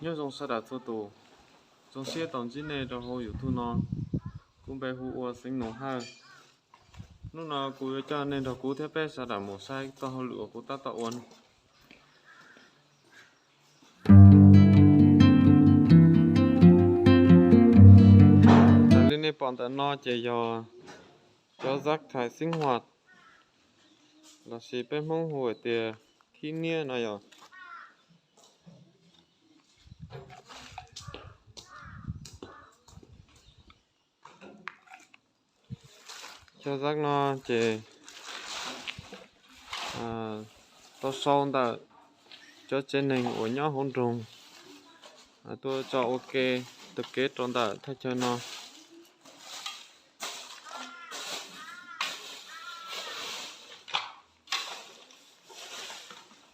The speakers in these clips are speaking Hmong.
Nyob zoo sawv daws txhua tus, zoo siab tau ntsib nej rau hauv YouTube no. Kuv npe hu ua Xeev Nus Hawj. Hnub no kuv yuav coj nej nrog kuv thiab peb sawv daws mus saib txoj hauj lwm uas kuv tab tom ua no. Raws li nej pom ntawm no ces yog cov rác thải sinh hoạt, lossis peb Hmoob hu hais tias khib niab no yog. Cov rác no ces tau sau ntawm cov tsev neeg uas nyob hauv nroog tuaj tso ua ke, taug kev rau ntawm thaj chaw no.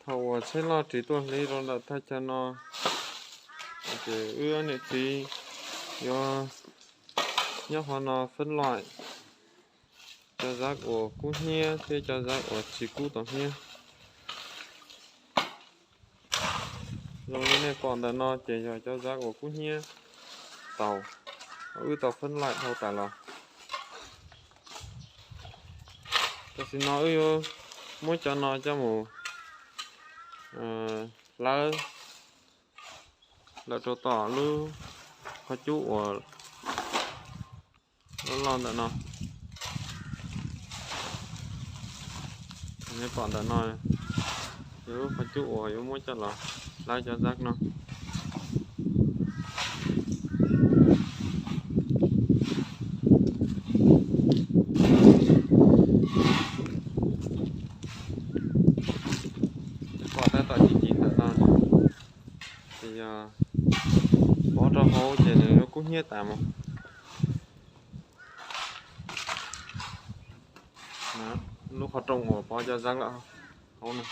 Thaum uas tsheb loj ris tuaj hliv rau ntawm thaj chaw no, ces wb niam txiv yuav nyob qhov no phân loại cov rác uas kub hnyiab thiab cov rác uas tsis kub tau hnyiab. Zoo li nej pom ntawm no ces yog cov rác uas kub hnyiab tau, wb tau phân loại dhau tas los. Tam sim no wb yuav muab cov no coj mus hlawv lawm rau tom lub qhov cub uas loj loj ntawm no. Nej pom ntawm no yog lub qhov cub uas yuav muab coj los hlawv cov rác no. Pom tab tom ci ci ntawm no ces yog pov rau hauv ces nws yuav kub hnyiab tas mus. Lub qhov rooj uas pov cov rác lawm hauv no.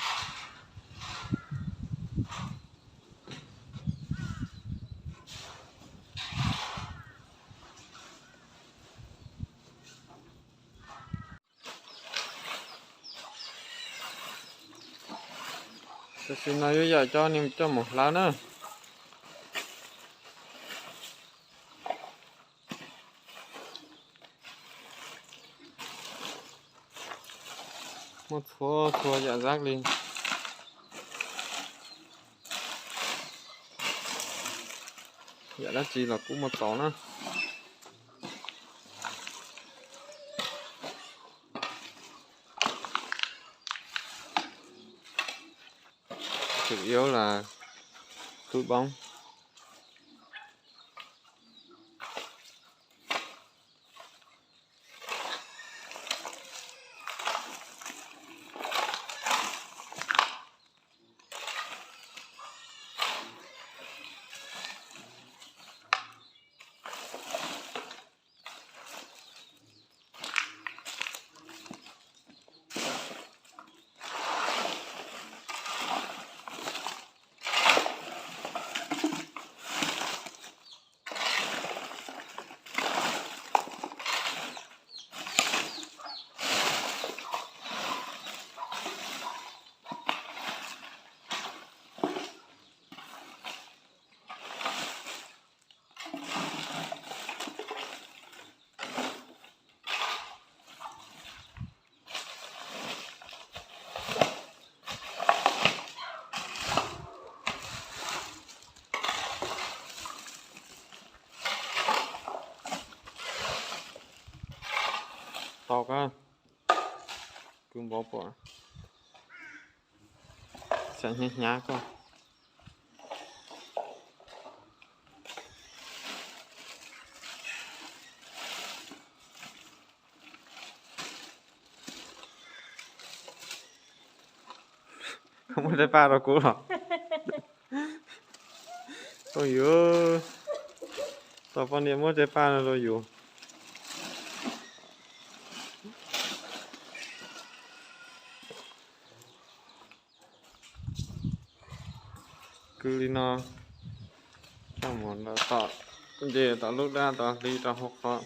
Tam sim no yuav yam cov ni coj mus hlawv na. Muaj txhua txhua yam rác li. Yam dab tsi los kuj muaj txaus na. Chủ yếu là túi bóng. Tau kab, kwv npov pom, xav hnyav hnyav koj. Koj muab tsaij paj rau kuv los? Koj yuav tau poj niam muab tsaij paj no rau yus. Kwv li no, coj mus tom, nce tom lub dab tom hli rau hauv qhov.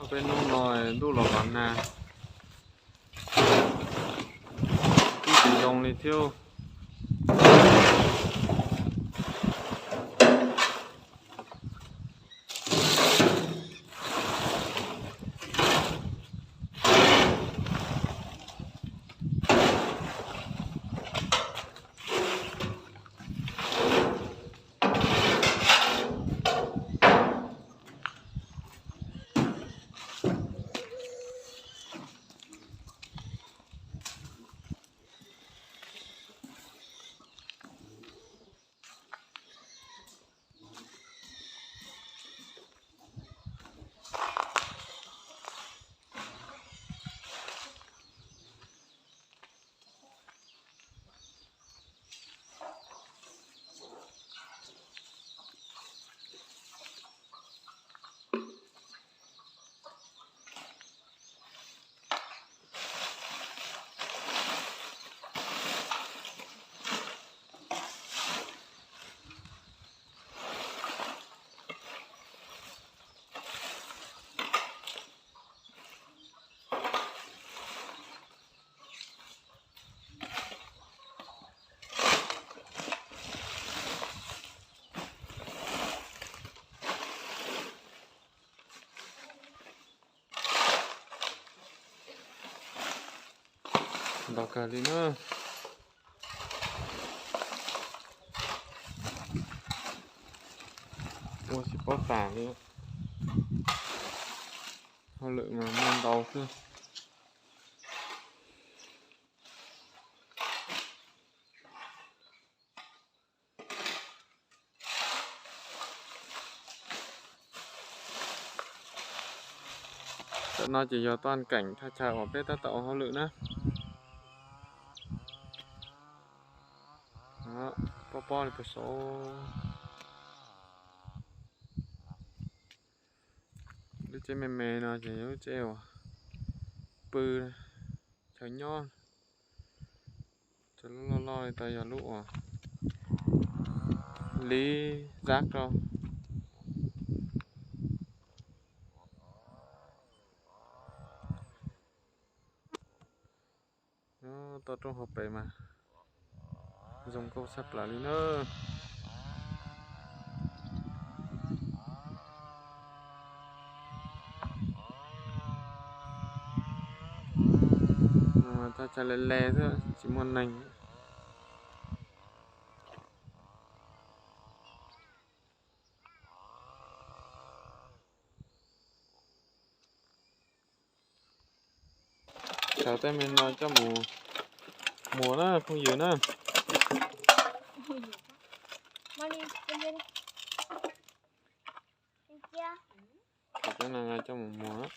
Peb hnub no ntuj los los nag, ib tsis zoo li thiab. Ntau kawg li na. Ua tsis paub tas li. Hauj lwm mas muaj ntau xwb. Tam no ces yog tuaj keem thaj chaw uas peb tab tom ua hauj lwm na. Pob pob li puag saud. Lub tsheb me me no ces yog lub tsheb uas pw chaw nyob. Cov lub loj loj li tau yog lub uas liv zab rau. Toj roob hauv pes mas zoo nkauj tshaj plaws li na. Toj chaw le le xwb tsis muaj neeg. Sawv tej me no coj mus muag na phooj ywg na. Sawv tej no coj mus muag.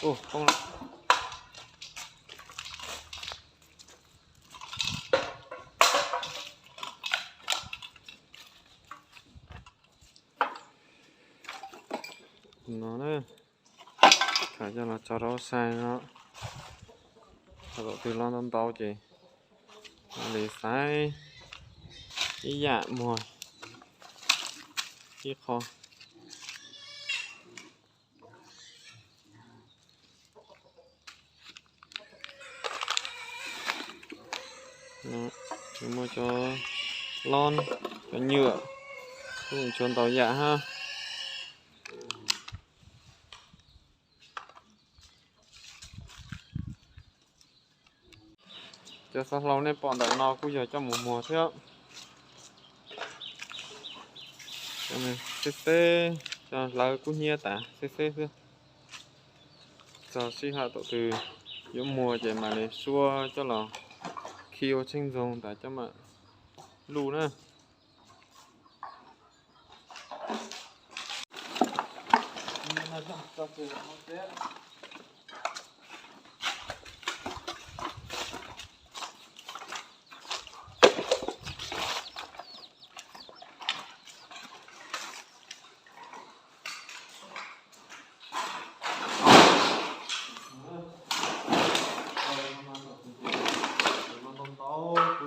Ua poob lawm. No na, khaws coj los tso rau saib no. Thaum twg los ntau ntau ces mam li xaiv ib yam muag ib qho. Muaj cov lon, cov nyuam, kuj tshuav ntau yam hab. Cov xov hlau nej pom ntawm no kuj yog coj mus muag thiab. Xeb xeb, cov hlawv kub hnyiab tas xeb xeb xwb. Txog sij hawm thaum twg yuav muag ces mam li suab coj los khi ua tsheej ntxoog tas coj mam luj na. Ntau ntau kuv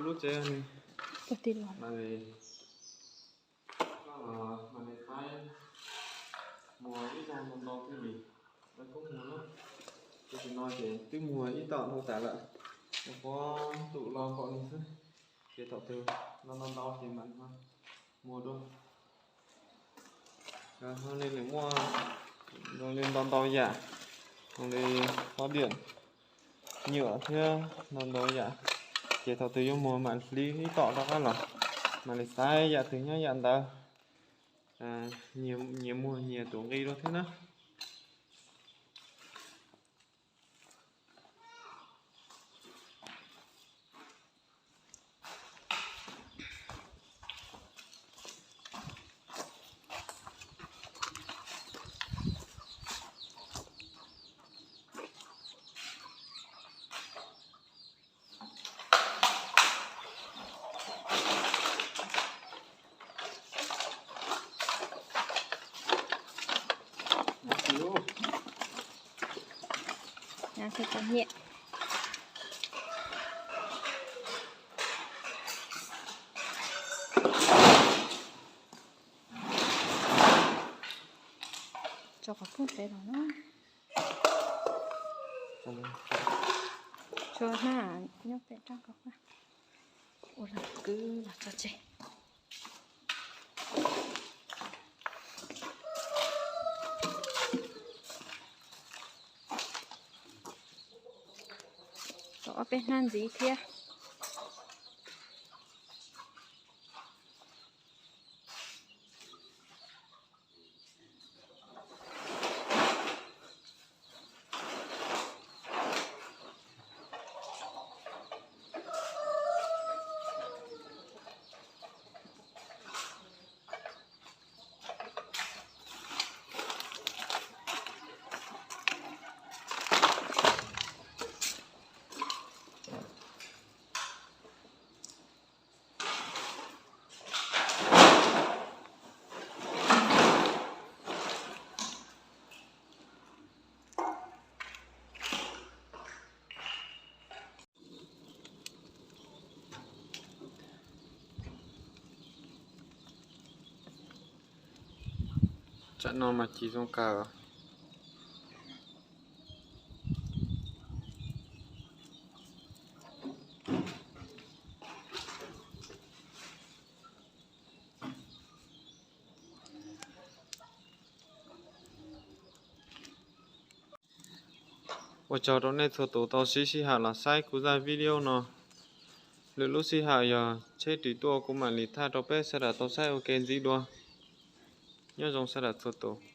lub tsev, mam li qaib muag ib zaug ntau ntau thiaj li tau koob muag na. Tam sim no ces twb muag ib tom ntau tas lawm, ua pob tum los npaum li xwb, ces thaum twg no ntau ntau ces mam muag dua. Zoo li lawv muaj zoo li ntau ntau yam, zoo li pob diam, nyuam thiab ntau ntau yam, ces thaum twg yuav muag mam hlib ib tom rov qab los, mam li xaiv yam twg nyob yam ntawd, nyias muag nyias tus nqi dua thiab na. Tso qhov phooj pem los na. Tso na, nyob pem rau ko, ua los kwv los tso tseg. Tau ob peb hnab ntxiv thiab. Tsam no mas ci zoo kawg. Ua tsaug rau nej txhua tus tau siv sij hawm los saib kuv zaj video no. Lwm lub sij hawm yog tsheb ris tuaj kuv mam li thaij rau peb sawv daws tau saib ua ke ntxiv dua. Nyob zoo sawv daws txhua tus.